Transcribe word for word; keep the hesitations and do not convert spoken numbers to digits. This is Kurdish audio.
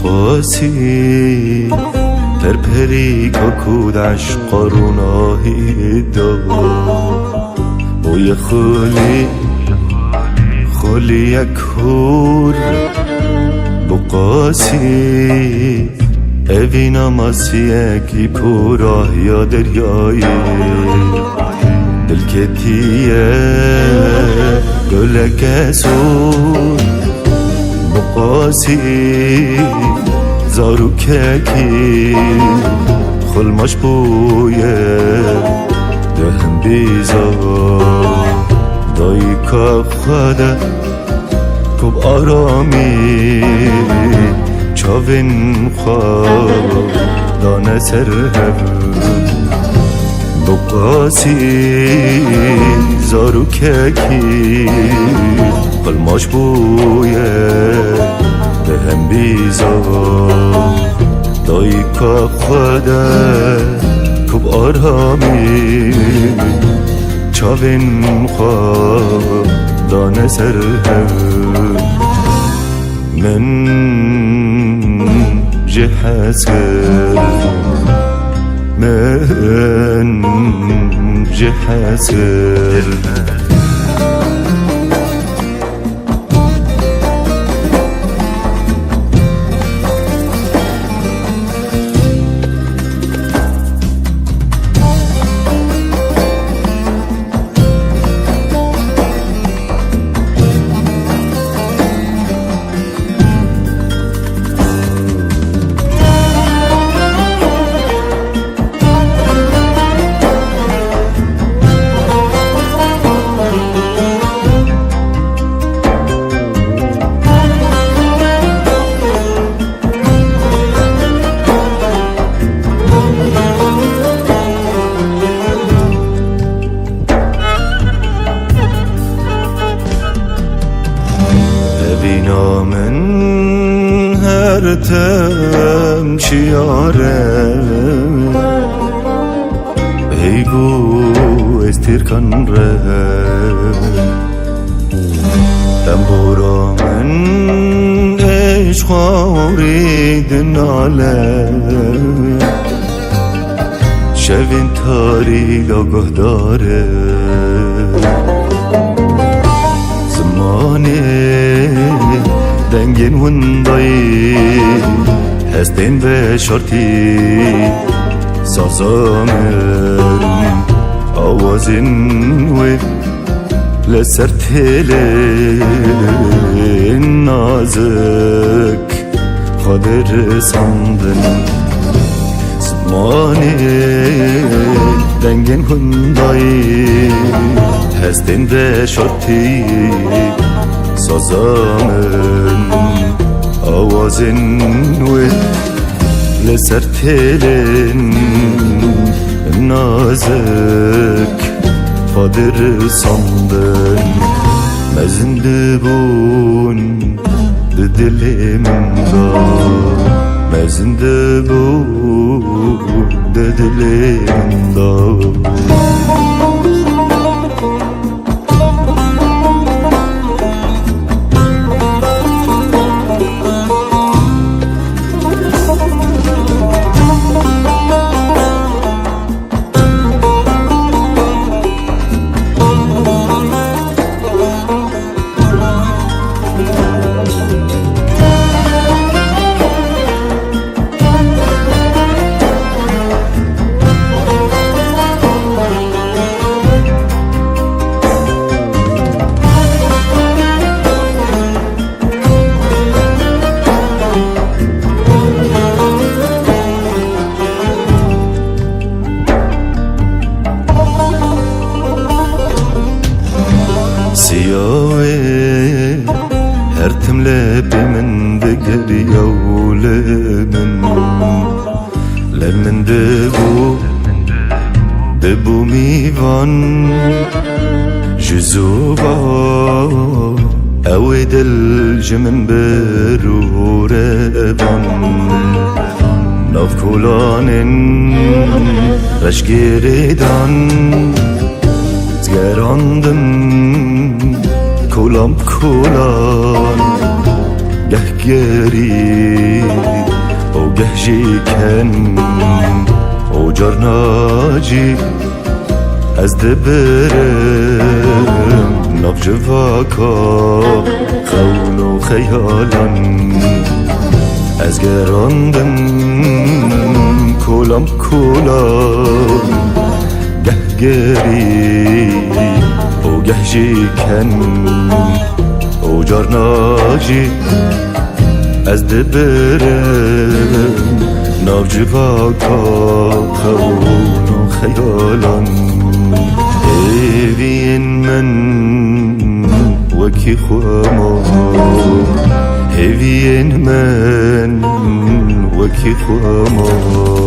Qasî, perperî kakû de eşqa rûnahî da. Boyê xulî, xulî yek hûr. Bo qasî, evîna masiyekî pûra ya deryayê. Dilketiye guleke sor. Bi qasî zarokekî xulmaş bûye, di hembîza dayika xwe de, ku bi aramî çavên xwe dane ser hev. Bi qasî zarokekî qilmaş bûye, di hembîza dayika xwe de, ku bi aramî çavên xwe dane ser hev. Min jê hez kir, min jê hez kir. Evîna min her tim şiyar e, heyv û estêrkan re. Tembûra min ê ji xwarî dinale, şevên tarî da guhdar e. Zimanê dengên windayî, hestên veşartî, saza min, awazên wê li ser têlên nazik xwe dirisandin. Zimanê dengên hundayî, hestên veşartî, saza min, awazên wê li ser têlên nazik xwe dirisandin. Mezin dibûn di dilê min de, mezin dibûn di dilê min de. Siya wê her tim lepê min digiriya û li min, li min dibû, dibû mîvan ji zû ve. Ew ê dil ji min bir û revan, nav kolanên reş girêdan. Digerandim kolan bi kolan, geh gerî û geh jî ken û carna jî ez dibirim nav civaka xewn û xeyalan. Ez gerandim kolam kolan, geh gerî û geh jî ken û carna jî ez dibirim nav civaka xewn û xeyalan. Hêviyên min wekî xwe ma, hêviyên min wekî xwe ma.